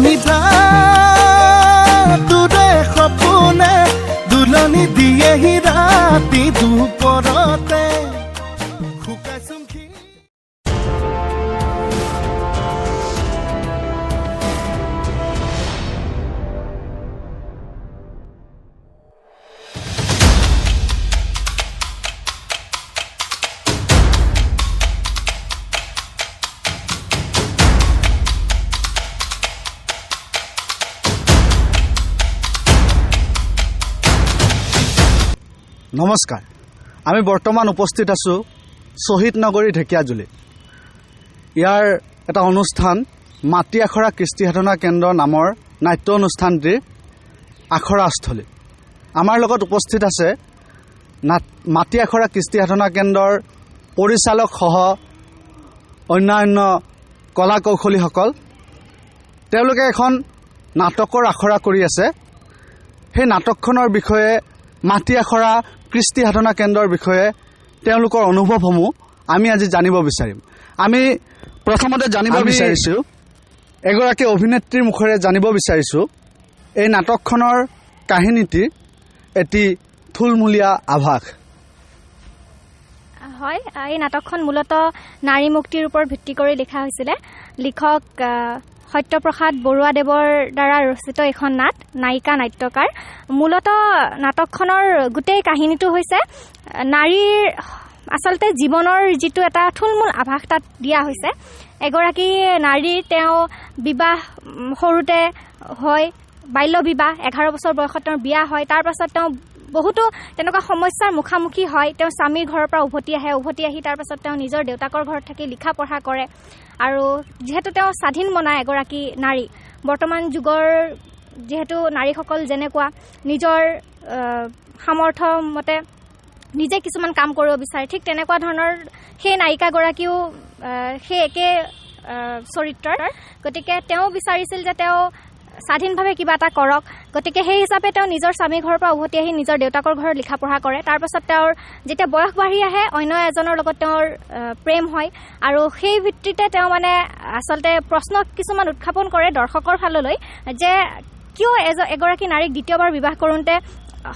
মিঠা তোৰে সপোনে দুলনি দিয়েহি ৰাতি দুপৰতে শুকাইছোন। নমস্কাৰ, আমি বৰ্তমান উপস্থিত আছোঁ শ্বহীদ নগৰী ঢেকীয়াজুলি। ইয়াৰ এটা অনুষ্ঠান মাটি আখৰা কৃষ্টি সাধনা কেন্দ্ৰ নামৰ নাট্য অনুষ্ঠানটিৰ আখৰাস্থলী। আমাৰ লগত উপস্থিত আছে মাটি আখৰা কৃষ্টি সাধনা কেন্দ্ৰৰ পৰিচালক সহ অন্যান্য কলা কৌশলীসকল। তেওঁলোকে এখন নাটকৰ আখৰা কৰি আছে। সেই নাটকখনৰ বিষয়ে, মাটি আখৰা কৃষ্টি সাধনা কেন্দ্ৰৰ বিষয়ে তেওঁলোকৰ অনুভৱসমূহ আমি আজি জানিব বিচাৰিম। আমি প্ৰথমতে জানিব বিচাৰিছোঁ, এগৰাকী অভিনেত্ৰীৰ মুখেৰে জানিব বিচাৰিছোঁ এই নাটকখনৰ কাহিনীটিৰ এটি থুলমূলীয়া আভাস। হয়, এই নাটকখন মূলতঃ নাৰী মুক্তিৰ ওপৰত ভিত্তি কৰি লিখা হৈছিলে। লিখক সত্যপ্ৰসাদ বৰুৱাদেৱৰ দ্বাৰা ৰচিত এইখন নাট, নায়িকা নাট্যকাৰ। মূলতঃ নাটকখনৰ গোটেই কাহিনীটো হৈছে নাৰীৰ আচলতে জীৱনৰ যিটো এটা থুলমূল আভাস তাত দিয়া হৈছে। এগৰাকী নাৰীৰ তেওঁ বিবাহ সৰুতে হয়, বাল্য বিবাহ, 11 বছৰ বয়সত তেওঁৰ বিয়া হয়। তাৰ পাছত তেওঁ বহুতো তেনেকুৱা সমস্যাৰ মুখামুখি হয়। তেওঁ স্বামীৰ ঘৰৰ পৰা উভতি আহে, উভতি আহি তাৰ পাছত তেওঁ নিজৰ দেউতাকৰ ঘৰত থাকি লিখা পঢ়া কৰে। আৰু যিহেতু তেওঁ স্বাধীন মনা এগৰাকী নাৰী, বৰ্তমান যুগৰ যিহেতু নাৰীসকল যেনেকুৱা নিজৰ সামৰ্থ্য মতে নিজে কিছুমান কাম কৰিব বিচাৰে, ঠিক তেনেকুৱা ধৰণৰ সেই নায়িকাগৰাকীও সেই একে চৰিত্ৰৰ। গতিকে তেওঁ বিচাৰিছিল যে তেওঁ স্বাধীনভাৱে কিবা এটা কৰক। গতিকে সেই হিচাপে তেওঁ নিজৰ স্বামীৰ ঘৰৰ পৰা উভতি আহি নিজৰ দেউতাকৰ ঘৰত লিখা পঢ়া কৰে। তাৰপাছত তেওঁৰ যেতিয়া বয়স বাঢ়ি আহে, অন্য এজনৰ লগত তেওঁৰ প্ৰেম হয় আৰু সেই ভিত্তিতে তেওঁ মানে আচলতে প্ৰশ্ন কিছুমান উত্থাপন কৰে দৰ্শকৰ ফাললৈ যে কিয় এগৰাকী নাৰীক দ্বিতীয়বাৰ বিবাহ কৰোঁতে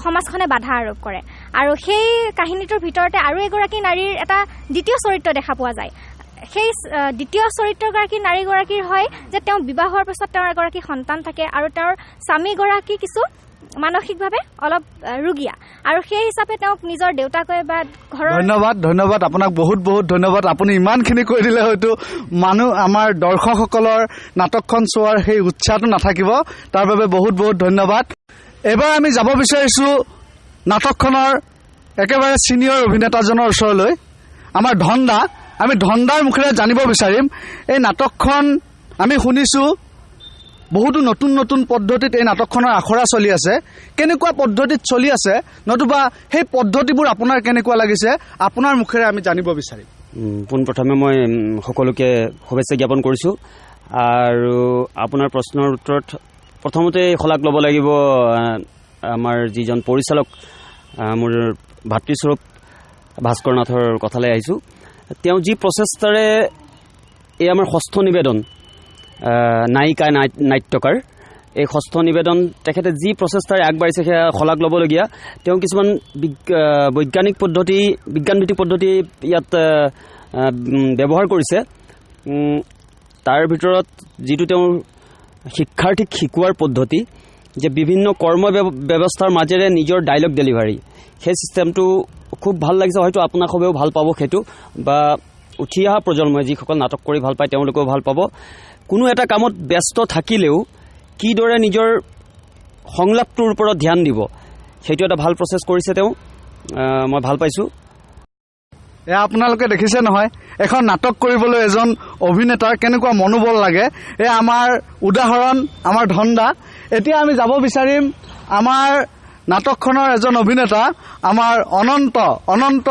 সমাজখনে বাধা আৰোপ কৰে। আৰু সেই কাহিনীটোৰ ভিতৰতে আৰু এগৰাকী নাৰীৰ এটা দ্বিতীয় চৰিত্ৰ দেখা পোৱা যায়। সেই দ্বিতীয় চৰিত্ৰগৰাকী নাৰীগৰাকীৰ হয় যে তেওঁ বিবাহ হোৱাৰ পাছত তেওঁৰ এগৰাকী সন্তান থাকে আৰু তেওঁৰ স্বামীগৰাকী কিছু মানসিকভাৱে অলপ ৰুগীয়া আৰু সেই হিচাপে তেওঁক নিজৰ দেউতাকে বা ঘৰৰ। ধন্যবাদ, ধন্যবাদ আপোনাক, বহুত বহুত ধন্যবাদ। আপুনি ইমানখিনি কৈ দিলে হয়তো মানুহ আমাৰ দৰ্শকসকলৰ নাটকখন চোৱাৰ সেই উৎসাহটো নাথাকিব, তাৰ বাবে বহুত বহুত ধন্যবাদ। এইবাৰ আমি যাব বিচাৰিছোঁ নাটকখনৰ একেবাৰে ছিনিয়ৰ অভিনেতাজনৰ ওচৰলৈ, আমাৰ ধন্দা। আমি ধন্দাৰ মুখেৰে জানিব বিচাৰিম এই নাটকখন আমি শুনিছোঁ বহুতো নতুন নতুন পদ্ধতিত এই নাটকখনৰ আখৰা চলি আছে, কেনেকুৱা পদ্ধতিত চলি আছে নতুবা সেই পদ্ধতিবোৰ আপোনাৰ কেনেকুৱা লাগিছে আপোনাৰ মুখেৰে আমি জানিব বিচাৰিম। পোনপ্ৰথমে মই সকলোকে শুভেচ্ছা জ্ঞাপন কৰিছোঁ আৰু আপোনাৰ প্ৰশ্নৰ উত্তৰত প্ৰথমতে শলাগ ল'ব লাগিব আমাৰ যিজন পৰিচালক মোৰ ভাতৃস্বৰূপ ভাস্কৰ নাথৰ কথালৈ আহিছোঁ। তেওঁ যি প্ৰচেষ্টাৰে এই আমাৰ ষষ্ঠ নিবেদন নায়িকা নাট্যকাৰ, এই ষষ্ঠ নিবেদন তেখেতে যি প্ৰচেষ্টাৰে আগবাঢ়িছে সেয়া শলাগ ল'বলগীয়া। তেওঁ কিছুমান বৈজ্ঞানিক পদ্ধতি, বিজ্ঞানভিত্তিক পদ্ধতি ইয়াত ব্যৱহাৰ কৰিছে। তাৰ ভিতৰত যিটো তেওঁৰ শিক্ষাৰ্থীক শিকোৱাৰ পদ্ধতি, যে বিভিন্ন কৰ্ম ব্যৱস্থাৰ মাজেৰে নিজৰ ডাইলগ ডেলিভাৰী, সেই ছিষ্টেমটো খুব ভাল লাগিছে। হয়তো আপোনাক সবেও ভাল পাব সেইটো, বা উঠি অহা প্ৰজন্মই যিসকল নাটক কৰি ভাল পায় তেওঁলোকেও ভাল পাব। কোনো এটা কামত ব্যস্ত থাকিলেও কিদৰে নিজৰ সংলাপটোৰ ওপৰত ধ্যান দিব, সেইটো এটা ভাল প্ৰচেছ কৰিছে তেওঁ, মই ভাল পাইছোঁ। এয়া আপোনালোকে দেখিছে নহয়, এখন নাটক কৰিবলৈ এজন অভিনেতাৰ কেনেকুৱা মনোবল লাগে, এয়া আমাৰ উদাহৰণ, আমাৰ ধন্দা। এতিয়া আমি যাব বিচাৰিম আমাৰ নাটকখনৰ এজন অভিনেতা, আমাৰ অনন্ত, অনন্ত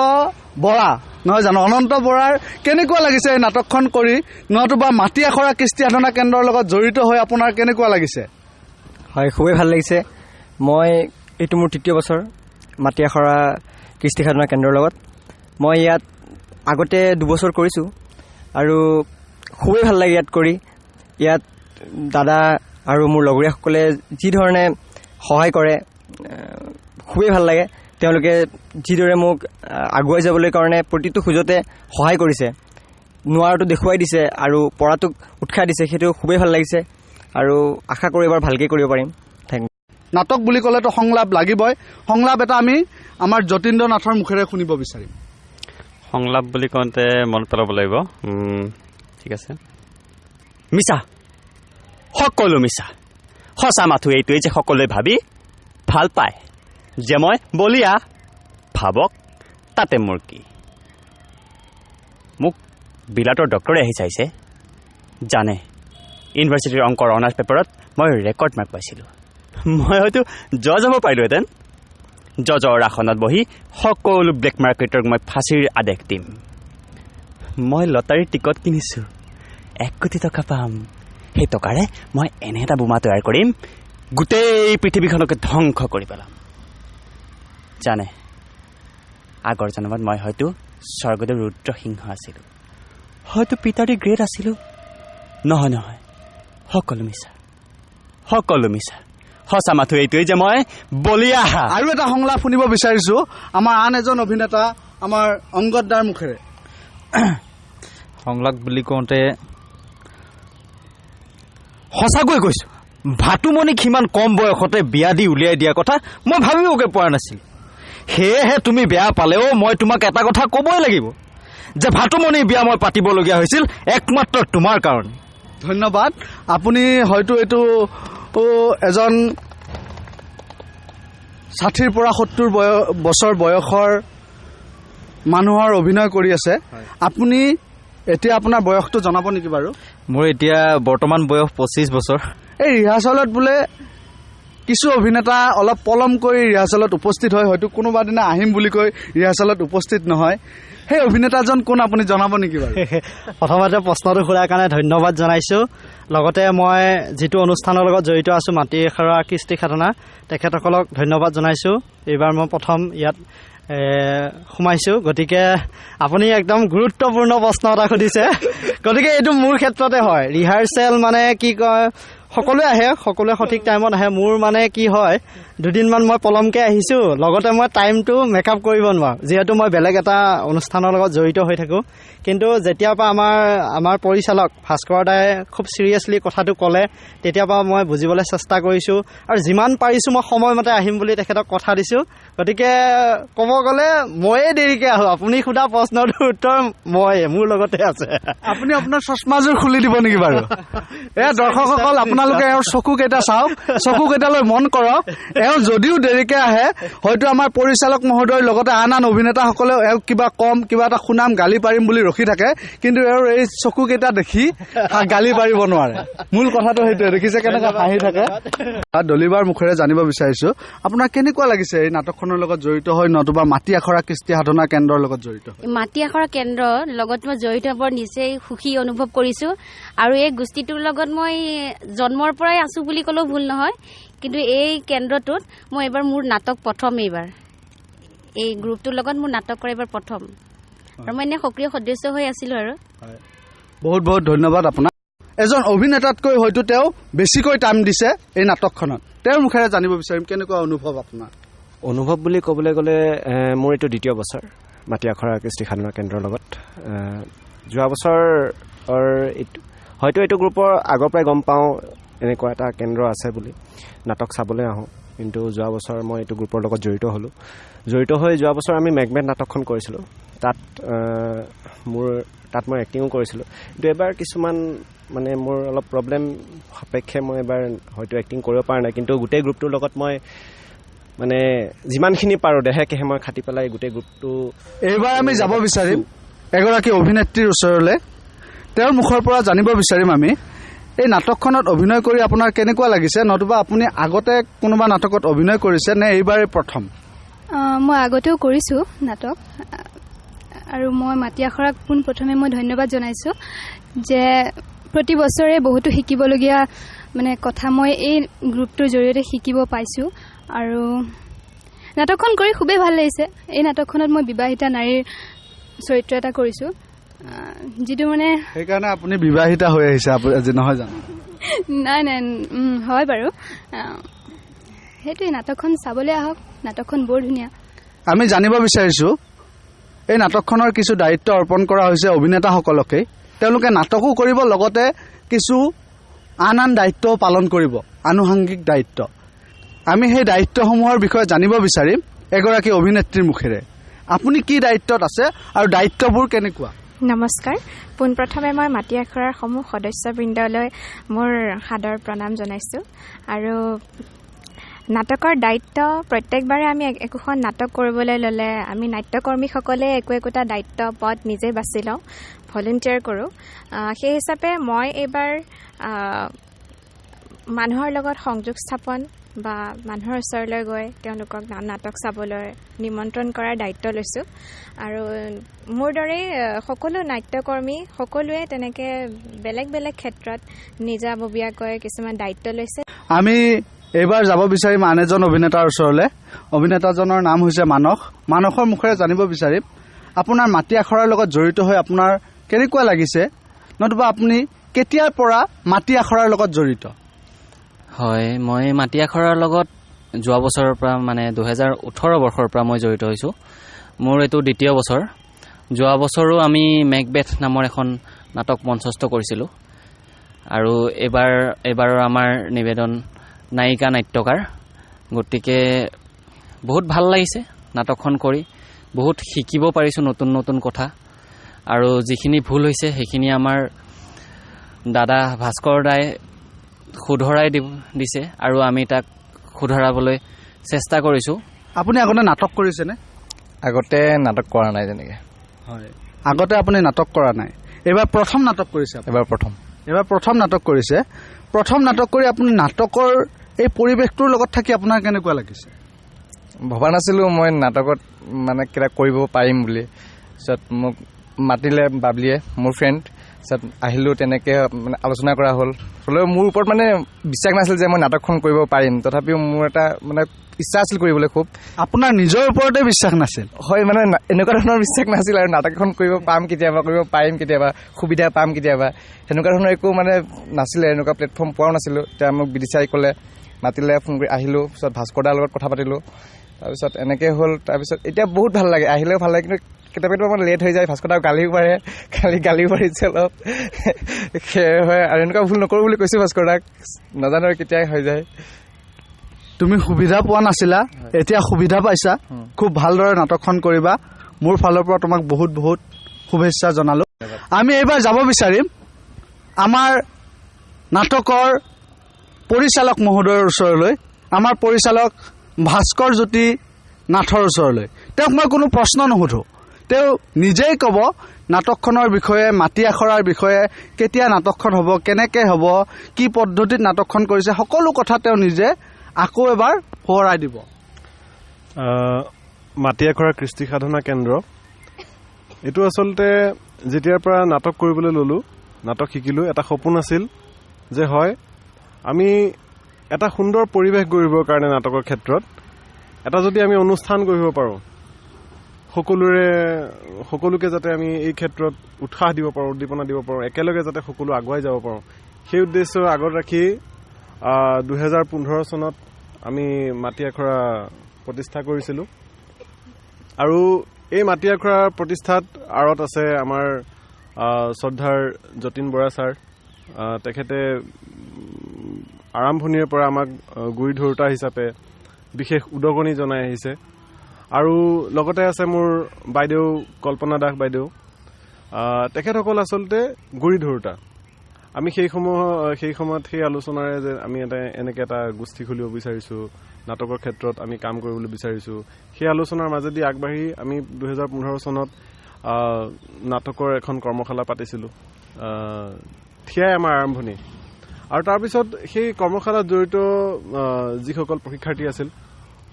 বৰা, নহয় জানো? অনন্ত বৰাৰ কেনেকুৱা লাগিছে এই নাটকখন কৰি, নতুবা মাটি আখৰা কৃষ্টি সাধনা কেন্দ্ৰৰ লগত জড়িত হৈ আপোনাৰ কেনেকুৱা লাগিছে? হয়, খুবেই ভাল লাগিছে। মই এইটো মোৰ তৃতীয় বছৰ মাটি আখৰা কৃষ্টি সাধনা কেন্দ্ৰৰ লগত। মই ইয়াত আগতে 2 বছৰ কৰিছোঁ আৰু খুবেই ভাল লাগে ইয়াত কৰি। ইয়াত দাদা আৰু মোৰ লগৰীয়াসকলে যিধৰণে সহায় কৰে খুবেই ভাল লাগে। তেওঁলোকে যিদৰে মোক আগুৱাই যাবলৈ কাৰণে প্ৰতিটো খোজতে সহায় কৰিছে, নোৱাৰাটো দেখুৱাই দিছে আৰু পৰাটোক উৎসাহ দিছে, সেইটো খুবেই ভাল লাগিছে আৰু আশা কৰোঁ এইবাৰ ভালকৈ কৰিব পাৰিম। Thank U. নাটক বুলি ক'লেতো সংলাপ লাগিবই। সংলাপ এটা আমি আমাৰ যতীন্দ্ৰ নাথৰ মুখেৰে শুনিব বিচাৰিম। সংলাপ বুলি কওঁতে মনত পেলাব লাগিব। ঠিক আছে। মিছা, সকলো মিছা। সঁচা মাথো এইটোৱেই যে সকলোৱে ভাবি ভাল পায় যে মই বলিয়া। ভাবক, তাতে মোৰ কি? মোক বিলাতৰ ডক্টৰে আহি চাইছে, জানে ইউনিভাৰ্চিটিৰ অংকৰ অনাৰ্ছ পেপাৰত মই ৰেকৰ্ড মাৰ্ক পাইছিলোঁ। মই হয়তো জজ হ'ব পাৰিলোহেঁতেন। জজৰ আসনত বহি সকলো ব্লেক মাৰ্কেটক মই ফাঁচীৰ আদেশ দিম। মই লটাৰীৰ টিকট কিনিছোঁ, 1 কোটি টকা পাম। সেই টকাৰে মই এনে এটা বোমা তৈয়াৰ কৰিম, গোটেই পৃথিৱীখনকে ধ্বংস কৰি পেলাম। জানে, আগৰ জন্মত মই হয়তো স্বৰ্গদেউ ৰুদ্ৰসিংহ আছিলোঁ, হয়তো পিটাৰ দি গ্ৰেট আছিলোঁ। নহয় নহয়, সকলো মিছা, সকলো মিছা। সঁচা মাথো এইটোৱেই যে মই বলিয়া। আৰু এটা সংলাপ শুনিব বিচাৰিছোঁ আমাৰ আন এজন অভিনেতা আমাৰ অংগদ দাৰ মুখেৰে। সংলাপ বুলি কওঁতে সঁচাকৈ কৈছোঁ, ভাতুমণিক সিমান কম বয়সতে বিয়া দি উলিয়াই দিয়া কথা মই ভাবিবকে পৰা নাছিলোঁ। সেয়েহে তুমি বেয়া পালেও মই তোমাক এটা কথা ক'বই লাগিব যে ভাতুমণিৰ বিয়া মই পাতিবলগীয়া হৈছিল একমাত্ৰ তোমাৰ কাৰণে। ধন্যবাদ। আপুনি হয়তো এইটো এজন 60ৰ পৰা 70 বছৰ বয়সৰ মানুহৰ অভিনয় কৰি আছে। আপুনি এতিয়া আপোনাৰ বয়সটো জনাব নেকি বাৰু? মোৰ এতিয়া বৰ্তমান বয়স 25 বছৰ। এই ৰিহাৰ্চেলত বোলে কিছু অভিনেতা অলপ পলমকৈ ৰিহাৰ্চেলত উপস্থিত হয়, হয়তো কোনোবা দিনা আহিম বুলি কৈ ৰিহাৰ্চেলত উপস্থিত নহয়। সেই অভিনেতাজন কোন আপুনি জনাব নেকি বাৰু? প্ৰথমতে প্ৰশ্নটো সোধাৰ কাৰণে ধন্যবাদ জনাইছোঁ। লগতে মই যিটো অনুষ্ঠানৰ লগত জড়িত আছোঁ, মাটি আখৰা কৃষ্টি সাধনা, তেখেতসকলক ধন্যবাদ জনাইছোঁ। এইবাৰ মই প্ৰথম ইয়াত সোমাইছোঁ, গতিকে আপুনি একদম গুৰুত্বপূৰ্ণ প্ৰশ্ন এটা সুধিছে। গতিকে এইটো মোৰ ক্ষেত্ৰতে হয়। ৰিহাৰ্চেল মানে কি কয়, সকলোৱে আহে, সকলোৱে সঠিক টাইমত আহে। মোৰ মানে কি হয়, দুদিনমান মই পলমকৈ আহিছোঁ, লগতে মই টাইমটো মেকআপ কৰিব নোৱাৰোঁ, যিহেতু মই বেলেগ এটা অনুষ্ঠানৰ লগত জড়িত হৈ থাকোঁ। কিন্তু যেতিয়াৰ পৰা আমাৰ পৰিচালক ভাস্কৰ দাই খুব চিৰিয়াছলি কথাটো ক'লে, তেতিয়াৰ পৰা মই বুজিবলৈ চেষ্টা কৰিছোঁ আৰু যিমান পাৰিছোঁ মই সময়মতে আহিম বুলি তেখেতক কথা দিছোঁ। গতিকে ক'ব গ'লে ময়ে দেৰিকৈ আহোঁ। আপুনি সোধা প্ৰশ্নটোৰ উত্তৰ ময়ে, মোৰ লগতে আছে। আপুনি আপোনাৰ চশমাযোৰ খুলি দিব নেকি বাৰু? এয়া দৰ্শকসকল, আপোনালোকে এওঁৰ চকুকেইটা চাওক, চকুকেইটালৈ মন কৰক। এওঁ যদিও দেৰিকৈ আহে, হয়তো আমাৰ পৰিচালক মহোদয়ৰ লগতে আন আন অভিনেতাসকলেও এওঁক কিবা কম, কিবা এটা শুনাম, গালি পাৰিম বুলি ৰখি থাকে, কিন্তু এওঁৰ এই চকুকেইটা দেখি গালি পাৰিব নোৱাৰে। মূল কথাটো সেইটোৱে। দেখিছে কেনেকৈ হাঁহি থাকে। দলিবাৰ মুখেৰে জানিব বিচাৰিছোঁ, আপোনাৰ কেনেকুৱা লাগিছে এই নাটকখনৰ লগত জড়িত হৈ, নতুবা মাটি আখৰা কৃষ্টি সাধনা কেন্দ্ৰৰ লগত জড়িত হৈ? মাটি আখৰা কেন্দ্ৰৰ লগত মই জড়িত বৰ নিজেই সুখী অনুভৱ কৰিছোঁ আৰু এই গোষ্ঠীটোৰ লগত মই জন্মৰ পৰাই আছোঁ বুলি ক'লেও ভুল নহয়। কিন্তু এই কেন্দ্ৰটোত মই এইবাৰ মোৰ নাটক প্ৰথম, এইবাৰ এই গ্ৰুপটোৰ লগত মোৰ নাটক কৰা এইবাৰ প্ৰথম আৰু মই এনেই সক্ৰিয় সদস্য হৈ আছিলোঁ। আৰু বহুত বহুত ধন্যবাদ আপোনাক। এজন অভিনেতাতকৈ হয়তো তেওঁ বেছিকৈ টাইম দিছে এই নাটকখনত। তেওঁৰ মুখেৰে জানিব বিচাৰিম কেনেকুৱা অনুভৱ আপোনাৰ? অনুভৱ বুলি ক'বলৈ গ'লে মোৰ এইটো দ্বিতীয় বছৰ মাটি আখৰা কৃষ্টি সাধনা কেন্দ্ৰৰ লগত। যোৱা বছৰৰ এইটো হয়তো এইটো গ্ৰুপৰ আগৰ পৰাই গম পাওঁ এনেকুৱা এটা কেন্দ্ৰ আছে বুলি, নাটক চাবলৈ আহোঁ। কিন্তু যোৱা বছৰ মই এইটো গ্ৰুপৰ লগত জড়িত হ'লোঁ। জড়িত হৈ যোৱা বছৰ আমি মেগমেট নাটকখন কৰিছিলোঁ। তাত মই এক্টিঙো কৰিছিলোঁ। কিন্তু এবাৰ কিছুমান মানে মোৰ অলপ প্ৰব্লেম সাপেক্ষে মই এবাৰ হয়তো এক্টিং কৰিব পৰা নাই। কিন্তু গোটেই গ্ৰুপটোৰ লগত মই মানে যিমানখিনি পাৰোঁ দেহে কেহে মই খাটি পেলাই গোটেই গ্ৰুপটো। এইবাৰ আমি যাব বিচাৰিম এগৰাকী অভিনেত্ৰীৰ ওচৰলৈ, তেওঁৰ মুখৰ পৰা জানিব বিচাৰিম আমি এই নাটকখনত অভিনয় কৰি আপোনাৰ কেনেকুৱা লাগিছে, নতুবা আপুনি আগতে কোনোবা নাটকত অভিনয় কৰিছে নে এইবাৰেই প্ৰথম? মই আগতেও কৰিছোঁ নাটক আৰু মই মাটি আখৰাক পোনপ্ৰথমে মই ধন্যবাদ জনাইছোঁ যে প্ৰতি বছৰে বহুতো শিকিবলগীয়া মানে কথা মই এই গ্ৰুপটোৰ জৰিয়তে শিকিব পাইছোঁ আৰু নাটকখন কৰি খুবেই ভাল লাগিছে। এই নাটকখনত মই বিবাহিতা নাৰীৰ চৰিত্ৰ এটা কৰিছোঁ, যিটো মানে সেইকাৰণে আপুনি বিবাহিতা হৈ আহিছে আজি, নহয় জানো? নাই নাই, হয় বাৰু, সেইটোৱে। নাটকখন চাবলৈ আহক, নাটকখন বৰ ধুনীয়া। আমি জানিব বিচাৰিছোঁ, এই নাটকখনৰ কিছু দায়িত্ব অৰ্পণ কৰা হৈছে অভিনেতাসকলকেই। তেওঁলোকে নাটকো কৰিব, লগতে কিছু আন আন দায়িত্বও পালন কৰিব, আনুষংগিক দায়িত্ব। আমি সেই দায়িত্বসমূহৰ বিষয়ে জানিব বিচাৰিম এগৰাকী অভিনেত্ৰীৰ মুখেৰে। আপুনি কি দায়িত্বত আছে আৰু দায়িত্ববোৰ কেনেকুৱা? নমস্কাৰ, পোনপ্ৰথমে মই মাটি আখৰাৰ সমূহ সদস্যবৃন্দলৈ মোৰ সাদৰ প্ৰণাম জনাইছোঁ। আৰু নাটকৰ দায়িত্ব, প্ৰত্যেকবাৰে আমি একোখন নাটক কৰিবলৈ ল'লে আমি নাট্যকৰ্মীসকলে একো একোটা দায়িত্ব পদ নিজে বাছি লওঁ, ভলেণ্টিয়াৰ কৰোঁ। সেই হিচাপে মই এইবাৰ মানুহৰ লগত সংযোগ স্থাপন বা মানুহৰ ওচৰলৈ গৈ তেওঁলোকক নাটক চাবলৈ নিমন্ত্ৰণ কৰাৰ দায়িত্ব লৈছোঁ। আৰু মোৰ দৰেই সকলো নাট্যকৰ্মী সকলোৱে তেনেকৈ বেলেগ বেলেগ ক্ষেত্ৰত নিজাববীয়াকৈ কিছুমান দায়িত্ব লৈছে। আমি এইবাৰ যাব বিচাৰিম আন এজন অভিনেতাৰ ওচৰলৈ। অভিনেতাজনৰ নাম হৈছে মানস। মানসৰ মুখেৰে জানিব বিচাৰিম, আপোনাৰ মাটি আখৰাৰ লগত জড়িত হৈ আপোনাৰ কেনেকুৱা লাগিছে, নতুবা আপুনি কেতিয়াৰ পৰা মাটি আখৰাৰ লগত জড়িত? হয়, মই মাটি আখৰাৰ লগত যোৱা বছৰৰ পৰা, মানে 2018 বৰ্ষৰ পৰা মই জড়িত হৈছোঁ। মোৰ এইটো দ্বিতীয় বছৰ। যোৱা বছৰো আমি মেকবেথ নামৰ এখন নাটক মঞ্চস্থ কৰিছিলোঁ আৰু এইবাৰৰ আমাৰ নিবেদন নায়িকা নাট্যকাৰ। গতিকে বহুত ভাল লাগিছে নাটকখন কৰি, বহুত শিকিব পাৰিছোঁ নতুন নতুন কথা। আৰু যিখিনি ভুল হৈছে সেইখিনি আমাৰ দাদা ভাস্কৰ দাই শুধৰাই দিছে আৰু আমি তাক শুধৰাবলৈ চেষ্টা কৰিছোঁ। আপুনি আগতে নাটক কৰিছেনে? আগতে নাটক কৰা নাই তেনেকৈ। হয়, আগতে আপুনি নাটক কৰা নাই, এইবাৰ প্ৰথম নাটক কৰিছে? এইবাৰ প্ৰথম নাটক কৰিছে। প্ৰথম নাটক কৰি আপুনি নাটকৰ এই পৰিৱেশটোৰ লগত থাকি আপোনাৰ কেনেকুৱা লাগিছে? ভবা নাছিলোঁ মই নাটকত মানে কিবা কৰিব পাৰিম বুলি। তাৰপিছত মোক মাতিলে বাবলিয়ে, মোৰ ফ্ৰেণ্ড। তাৰপিছত আহিলোঁ, তেনেকৈ মানে আলোচনা কৰা হ'ল। হ'লেও মোৰ ওপৰত মানে বিশ্বাস নাছিল যে মই নাটকখন কৰিব পাৰিম, তথাপিও মোৰ এটা মানে ইচ্ছা আছিল কৰিবলৈ খুব। আপোনাৰ নিজৰ ওপৰতে বিশ্বাস নাছিল? হয়, মানে এনেকুৱা ধৰণৰ বিশ্বাস নাছিল আৰু নাটক এখন কৰিব পাম কেতিয়াবা, কৰিব পাৰিম কেতিয়াবা, সুবিধা পাম কেতিয়াবা, সেনেকুৱা ধৰণৰ একো মানে নাছিলে, এনেকুৱা প্লেটফৰ্ম পোৱাও নাছিলোঁ। তেতিয়া মোক বিদিশাই ক'লে, মাতিলে, ফোন কৰি আহিলোঁ। পিছত ভাস্কৰ দাৰ লগত কথা পাতিলোঁ, তাৰপিছত এনেকৈ হ'ল। তাৰপিছত এতিয়া বহুত ভাল লাগে, আহিলেও ভাল লাগে, কিন্তু কেতিয়াবা কেতিয়াবা মানে লেট হৈ যায়। ভাস্কৰ দাক গালিও পাৰে, খালি গালিও পাৰিছে অলপ, সেয়ে হয়। আৰু এনেকুৱা ভুল নকৰোঁ বুলি কৈছোঁ ভাস্কৰ দাক, নাজানো আৰু কেতিয়া হৈ যায়। তুমি সুবিধা পোৱা নাছিলা, এতিয়া সুবিধা পাইছা, খুব ভালদৰে নাটকখন কৰিবা। মোৰ ফালৰ পৰা তোমাক বহুত বহুত শুভেচ্ছা জনালোঁ। আমি এইবাৰ যাব বিচাৰিম আমাৰ নাটকৰ পৰিচালক মহোদয়ৰ ওচৰলৈ, আমাৰ পৰিচালক ভাস্কৰ জ্যোতি নাথৰ ওচৰলৈ। তেওঁক মই কোনো প্ৰশ্ন নুসুধোঁ, তেওঁ নিজেই ক'ব নাটকখনৰ বিষয়ে, মাটি আখৰাৰ বিষয়ে, কেতিয়া নাটকখন হ'ব, কেনেকৈ হ'ব, কি পদ্ধতিত নাটকখন কৰিছে, সকলো কথা তেওঁ নিজে আকৌ এবাৰ সোঁৱৰাই দিব। মাটি আখৰা কৃষ্টি সাধনা কেন্দ্ৰ, এইটো আচলতে যেতিয়াৰ পৰা নাটক কৰিবলৈ ল'লোঁ, নাটক শিকিলোঁ, এটা সপোন আছিল যে হয় আমি এটা সুন্দৰ পৰিৱেশ গঢ়িবৰ কাৰণে নাটকৰ ক্ষেত্ৰত এটা যদি আমি অনুষ্ঠান গঢ়িব পাৰোঁ, সকলোকে যাতে আমি এই ক্ষেত্ৰত উৎসাহ দিব পাৰোঁ, উদ্দীপনা দিব পাৰোঁ, একেলগে যাতে সকলো আগুৱাই যাব পাৰোঁ, সেই উদ্দেশ্য আগত ৰাখি 2015 চনত আমি মাটি আখৰা প্ৰতিষ্ঠা কৰিছিলোঁ। আৰু এই মাটি আখৰা প্ৰতিষ্ঠাত আঁৰত আছে আমাৰ শ্ৰদ্ধাৰ যতীন বৰা ছাৰ। তেখেতে আৰম্ভণিৰে পৰা আমাক গুৰি ধৰোঁতা হিচাপে বিশেষ উদগনি জনাই আহিছে। আৰু লগতে আছে মোৰ বাইদেউ কল্পনা দাস বাইদেউ, তেখেতসকল আচলতে গুৰি ধৰোঁতা। আমি সেই সময়ত সেই আলোচনাৰে যে আমি এটা এনেকৈ এটা গোষ্ঠী খুলিব বিচাৰিছোঁ, নাটকৰ ক্ষেত্ৰত আমি কাম কৰিবলৈ বিচাৰিছোঁ, সেই আলোচনাৰ মাজেদি আগবাঢ়ি আমি 2015 চনত নাটকৰ এখন কৰ্মশালা পাতিছিলোঁ। সেয়াই আমাৰ আৰম্ভণি। আৰু তাৰপিছত সেই কৰ্মশালাত জড়িত যিসকল প্ৰশিক্ষাৰ্থী আছিল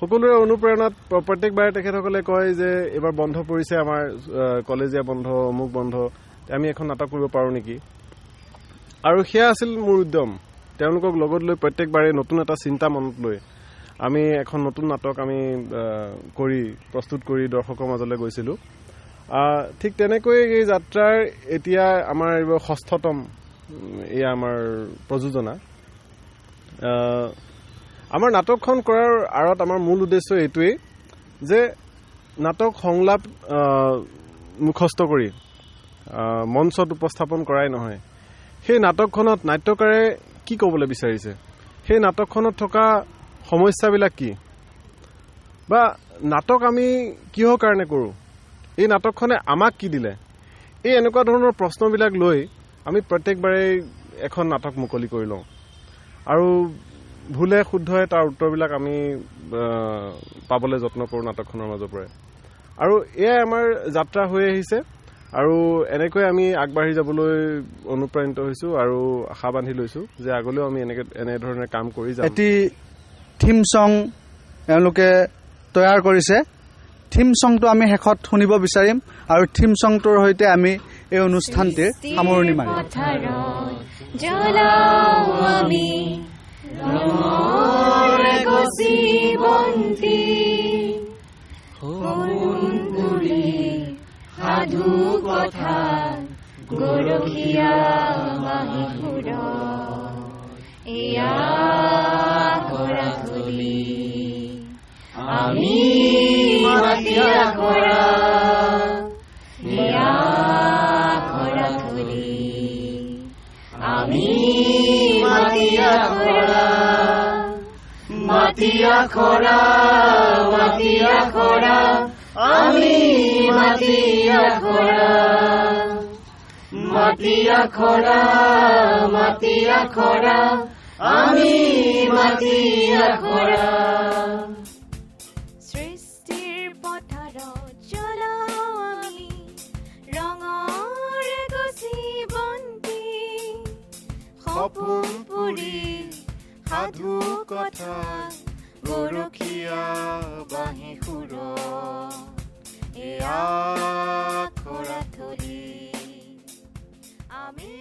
সকলোৰে অনুপ্ৰেৰণাত প্ৰত্যেকবাৰে তেখেতসকলে কয় যে এইবাৰ বন্ধ পৰিছে আমাৰ কলেজীয়া বন্ধ, অমুক বন্ধ, আমি এখন নাটক কৰিব পাৰোঁ নেকি। আৰু সেয়া আছিল মোৰ উদ্যম, তেওঁলোকক লগত লৈ প্ৰত্যেকবাৰে নতুন এটা চিন্তা মনত লৈ আমি এখন নতুন নাটক আমি কৰি প্ৰস্তুত কৰি দৰ্শকৰ মাজলৈ গৈছিলোঁ। ঠিক তেনেকৈ এই যাত্ৰাৰ এতিয়া আমাৰ এইবাৰ ষষ্ঠতম এয়া আমাৰ প্ৰযোজনা। আমাৰ নাটকখন কৰাৰ আঁৰত আমাৰ মূল উদ্দেশ্য এইটোৱেই যে নাটক সংলাপ মুখস্থ কৰি মঞ্চত উপস্থাপন কৰাই নহয়, সেই নাটকখনত নাট্যকাৰে কি ক'বলৈ বিচাৰিছে, সেই নাটকখনত থকা সমস্যাবিলাক কি, বা নাটক আমি কিহৰ কাৰণে কৰোঁ, এই নাটকখনে আমাক কি দিলে, এই এনেকুৱা ধৰণৰ প্ৰশ্নবিলাক লৈ আমি প্ৰত্যেকবাৰেই এখন নাটক মুকলি কৰি লওঁ আৰু ভুলে শুদ্ধই তাৰ উত্তৰবিলাক আমি পাবলৈ যত্ন কৰোঁ নাটকখনৰ মাজৰ পৰাই। আৰু এয়াই আমাৰ যাত্ৰা হৈ আহিছে আৰু এনেকৈ আমি আগবাঢ়ি যাবলৈ অনুপ্ৰাণিত হৈছোঁ আৰু আশা বান্ধি লৈছোঁ যে আগলৈও আমি এনেকৈ এনেধৰণে কাম কৰি যাম। এটি থিম ছং এওঁলোকে তৈয়াৰ কৰিছে। থিম ছংটো আমি শেষত শুনিব বিচাৰিম আৰু থিম ছংটোৰ সৈতে আমি এই অনুষ্ঠানটিৰ সামৰণি মাৰিম। সাধু কথা গৰখীয়া বাঁহী সুৰ এয়া খৰাথলী, আমি মাটিয়া খৰা, এয়া খৰাথলী, আমি মাটিয়া খৰা, মাটিয়া খৰা, মাটিয়া খৰা, আমি মাটিয়া খৰা, মাটিয়া খৰা, মাটিয়া খৰা, আমি মাটিয়া খৰা। সৃষ্টিৰ পথাৰত জ্বলাওঁ আমি ৰঙৰ গছি বন্তি, সপোন পুৰি সাধু কথা গৰখীয়া বাঁহী সুৰ এয়া খৰাথলী, আমি